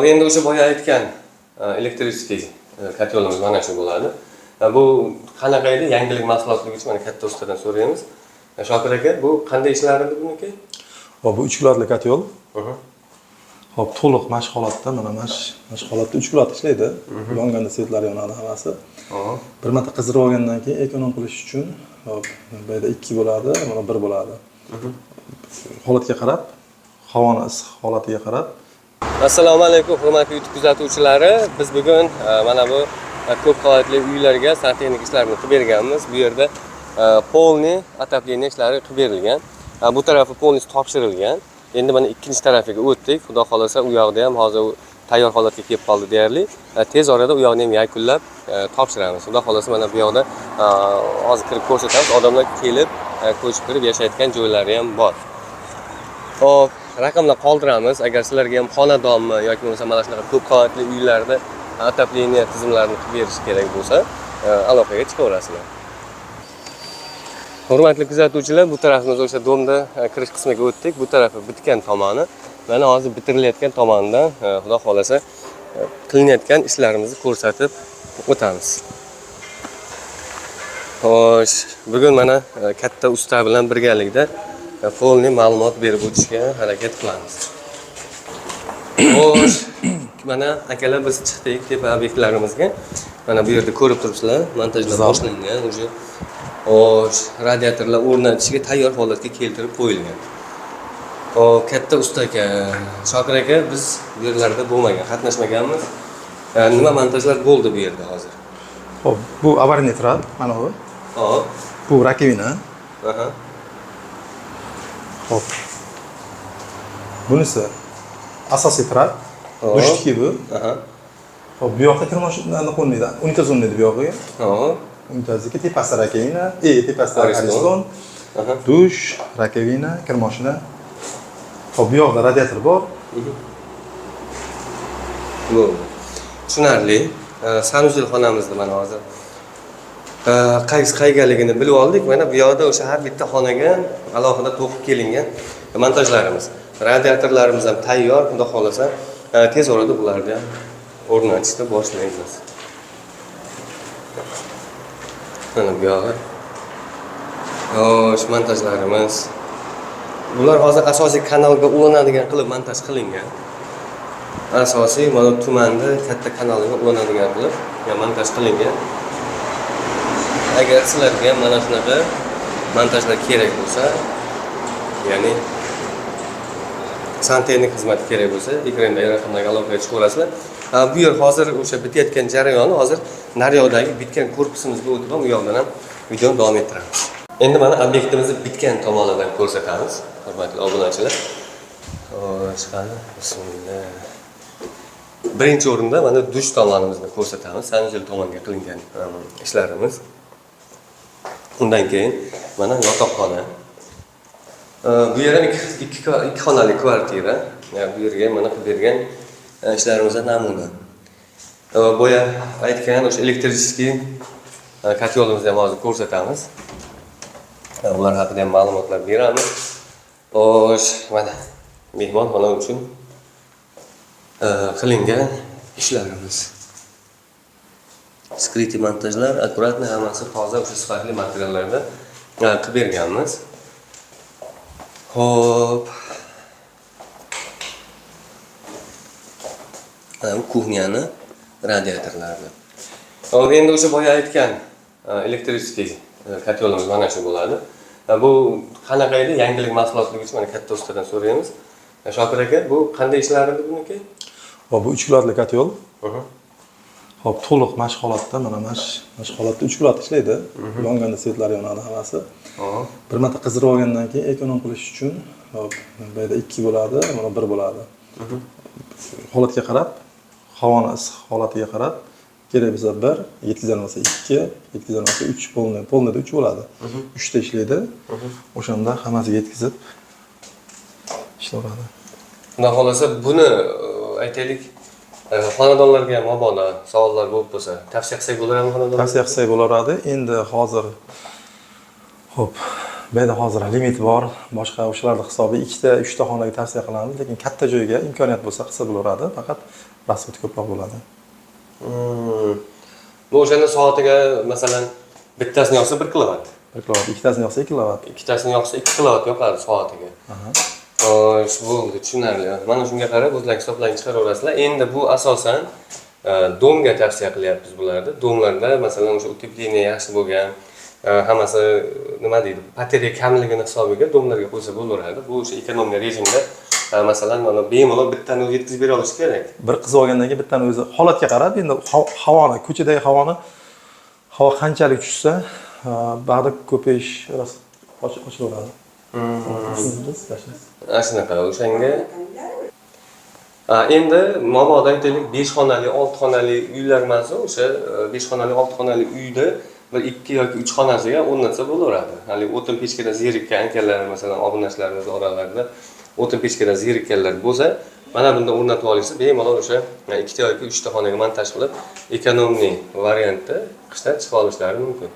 Endi o'sha boya aytgan электрический котёл imiz mana shu bo'ladi. Bu qanaqa edi? Yangilik mahsulotligi uchun mana katta ustadan so'raymiz. Shokir aka, bu qanday ishlar edi buniki? Hop, bu 3 kilovatli котёл. Hop, to'liq mana shu holatda, mana shu holatda 3 kilovat ishlaydi. Yonganda свет lar yonadi hammasi. Bir marta qizdirib olgandan keyin эконом qilish uchun, hop, bu yerda 2 bo'ladi, mana 1 bo'ladi. Holatga qarab, havoni issiq holatiga qarab. Assalomu alaykum, hurmatli YouTube kuzatuvchilari. Biz bugun mana bu ko'p qavatli uylarga santexnik ishlarini qilib berganmiz. Bu yerda полный отопление ishlari qilib berilgan. Bu tarafi полностью topshirilgan. Endi mana ikkinchi tarafiga o'tdik. Xudo xohlasa, u yoqda ham hozir tayyor holatga kelib qoldi deyarli. Tez orada u yoqni ham yakunlab topshiramiz. Xudo xohlasa, mana bu yoqda hozir kirib ko'rsatamiz. Odamlar kelib, ko'chib kirib yashayotgan joylari ham bor. Hop, raqamlar qoldiramiz. Agar sizlarga ham xonadonmi yoki bo'lmasa mana shunaqa ko'p qavatli uylarda отопление tizimlarini qilib berish kerak bo'lsa, aloqaga chiqaverasizlar. Hurmatli kuzatuvchilar, bu tarafimiz o'sha дом da kirish qismiga o'tdik. Bu tarafi bitgan tomoni. Mana hozir bitirilayotgan tomonidan xudo xohlasa qilinayotgan ishlarimizni ko'rsatib o'tamiz. Xo'sh, bugun mana katta usta bilan birgalikda полный ma'lumot berib o'tishga harakat qilamiz. Xo'sh, mana akalar, biz chiqdik tepa obyektlarimizga. Mana bu yerda ko'rib turibsizlar, montajlar Zal. boshlangan уже. Xo'sh, radiatorlar o'rnatishga tayyor holatga keltirib qo'yilgan. Hop, katta usta aka, Shokir aka, biz bu yerlarda bo'lmagan, qatnashmaganmiz. Nima montajlar bo'ldi bu yerda hozir? Hop, bu аварийный trap, mana bu. Bu раковина. Hop. Bunisi asosiy trap. Dushniki bu. Hop, bu yoqda kir mashinani qo'nmaydi. Unitaz o'rnaydi bu yog'iga. Unitazniki tepasida раковина, tepasida Ariston. Ariston, dush, раковина, kir mashina. Hop, bu yoqda radiator bor. Bo'ldi. Tushunarli. Санузел xonamizda mana hozir qaysi qayergaligini bilib oldik. Mana bu yoqda o'sha har bitta xonaga alohida to'qib kelingan montajlarimiz. Radiatorlarimiz ham tayyor, xudo xohlasa, tez orada bularni ham o'rnatishni boshlaymiz. Mana bu yog'i. Xo'sh, montajlarimiz. Bular hozir asosiy kanalga ulanadigan qilib montaj qilingan. Asosiy mana tumanda katta kanaliga ulanadigan qilib montaj qilingan. Agar sizlarga mana shunaqa montajlar kerak bo'lsa, ya'ni santexnik xizmati kerak bo'lsa, ekrandagi raqamlarga aloqaga chiqaverasizlar. Bu yer hozir o'sha bitayotgan jarayoni, hozir naryoqdagi bitgan korpusimizga o'tib ham u yoqdan ham videoni davom ettiramiz. Endi mana obyektimizni bitgan tomonidan ko'rsatamiz, hurmatli obunachilar. Xo'sh, qani, bismillah. Birinchi o'rinda mana dush tomonimizni ko'rsatamiz, санузел tomonga qilingan ishlarimiz. Undan keyin mana yotoqxona. Bu yer ham ikki xonali kvartira. Bu yerga mana qilib bergan ishlarimizdan namuna. Boya aytgan o'sha электрический котёл imizni ham hozir ko'rsatamiz. Ular haqida ham ma'lumotlar beramiz. Xo'sh, mana mehmonxona uchun qilingan ishlarimiz. Скрытый montajlar, аккуратно, hammasi toza, o'sha sifatli materiallarda qilib berganmiz. Xo'p. Mana bu кухня ni radiatorlari. Hop, endi o'sha boya aytgan электрический котёл imiz mana shu bo'ladi. Bu qanaqa edi? Yangilik mahsulotligi uchun mana katta ustadan so'raymiz. Shokir aka, bu qanday ishlar edi buniki? Hop, bu 3 kilovatli котёл. Hop, to'liq mana shu holatda, mana shu holatda 3 kilovat ishlaydi. Yonganda свет lar yonadi hammasi. Bir marta qizdirib olgandan keyin эконом qilish uchun, hop, bu yerda 2 bo'ladi, mana 1 bo'ladi. Holatga qarab, havoni issiq holatiga qarab, kerak bo'lsa 1, yetkazolmasa 2, yetkazolmasa 3, полный, полный da 3 bo'ladi. 3 ta ishlaydi. O'shanda hammasiga yetkazib ishlayveradi. Xudo xohlasa, buni aytaylik, xonadonlarga ham mabodo savollar bo'lib bo'lsa, tavsiya qilsak bo'ladimi xonadonlarga? Tavsiya qilsak bo'laveradi. Endi hozir, ho'p, bu yerda hozir limit bor, boshqa o'shalarni hisobi ikkita, uchta xonaga tavsiya qilamiz, lekin katta joyga imkoniyat bo'lsa qilsa bo'laveradi. Faqat Расход ko'proq bo'ladi. Bu o'shanda soatiga, masalan, bittasini yoqsa 1 kilovat. 1 kilovat, ikkitasini yoqsa 2 kilovat. Ikkitasini yoqsa 2 kilovat yoqadi soatiga. Xo'sh, bo'ldi, tushunarli. Mana shunga qarab o'zlaring hisoblarni chiqaraverasizlar. Endi bu asosan дом ga tavsiya qilyapmiz bularni. Дом larda, masalan, o'sha утепление yaxshi bo'lgan, hammasi, nima deydi, потеря kamligini hisobiga дом larga qo'ysa bo'laveradi. Bu o'sha экономный rejimda, masalan, mana bemalol bittani o'zi yetkazib bera olishi kerak. Bir qizib olgandan keyin bittani o'zi holatga qarab, endi havoni, ko'chadagi havoni, havo qanchalik tushsa, bag'da ko'payish rost ochilaveradi. Biz. Ana shunaqa o'shanga. Ha, endi mabodo, aytaylik, 5 xonali, 6 xonali uylar emas, o'sha 5 xonali, 6 xonali uyda bir ikki yoki uch xonasiga o'rnatsa bo'laveradi. Haligi o'tin pechkadan zerikkan akalar, masalan, obunachilarimiz oralarida o'tin pechkadan zerikkanlar bo'lsa, mana bunda o'rnatib olishsa, bemalol o'sha ikkita yoki uchta xonaga montaj qilib, экономный variantda qishdan chiqib olishlari mumkin.